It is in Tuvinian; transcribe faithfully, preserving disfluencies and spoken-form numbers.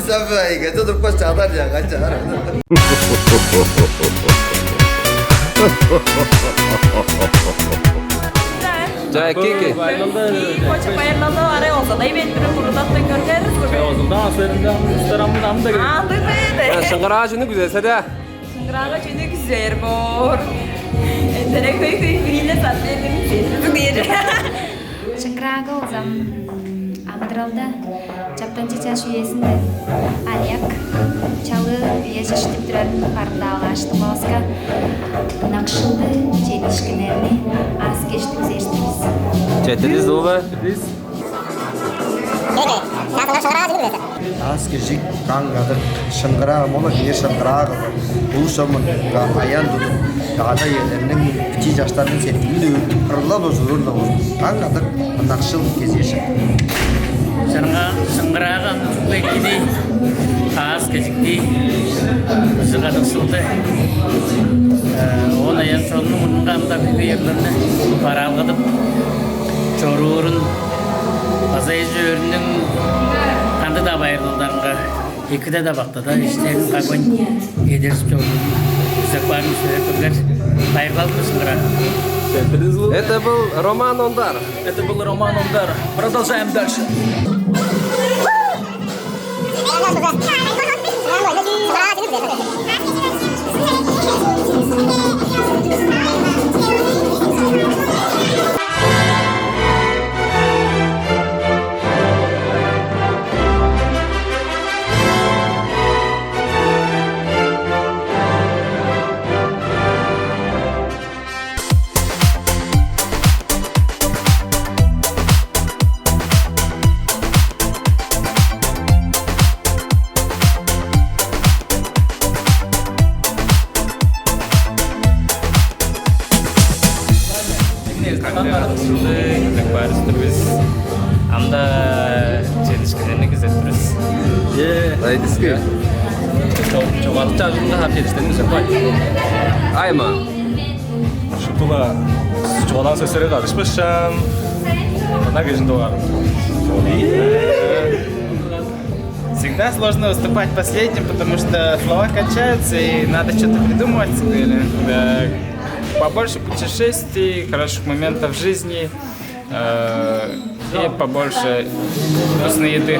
Сабайга тудуп кочадар яга чаар. Жаки ки. Коча байырлалда арай олзадай бет бир курудаттан көргерис. Озулдан асырында старамын ам да. Андыгы. Шыңгыраажыны күзесе да. Шыңгыраага чүнү күзээр боор. Эндере хөй-хөй бирине сат бердим сен. Шыңгыраага олзам амыдыралда чаптанчы чаш үезинде аныяк чалыы үежиштип турарын барымдаалааштым оска ынакшылды чедишкиннерни аас кештиг күзээштивис. Четирис улу. Аас кежик, каң кадык, шыңгыраа мола киңер шыңгыраа кылдыр. Улус чомунга аян тудуп, ада-иелерниң, бичии чаштарның сеткилин өөртүп, кырылап ужуруур-ла болзун. Каң кадык, ынакшыл кезээшек. Шыңгыраага ындыг экини аас кежикти, быжыг кадыкшылды, оон аян чоннуң мурнунга ам-даа бүгү ырларны бараалгадып чоруурун база эш-өөрүнүң кандыг-даа байырлалдарынга, экиде-даа бактада иштерин кагбайн эдержип чоруурун, күзеп каарын силер көргеш, байырлалдыг шыңгыраар. Это был Роман Ондар. Это был Роман Ондар. Продолжаем дальше. Кандыг кадыкшылды күзеп каар-дыр бис. Ам-даа чедишкиннерни күзеп тур бис. Э, Айдыскы. Чо-, чогаадыкчы ажылынга хап чедишкиннерни күзеп каар. Айма. Шуптула чугаалаан сөстерге кадышпышаан. Мына кежин дугаар. Всегда сложно выступать последним, потому что слова кончаются, и надо что-то придумывать себе. Да. Побольше путешествий, хороших моментов в жизни, э, и побольше вкусной еды.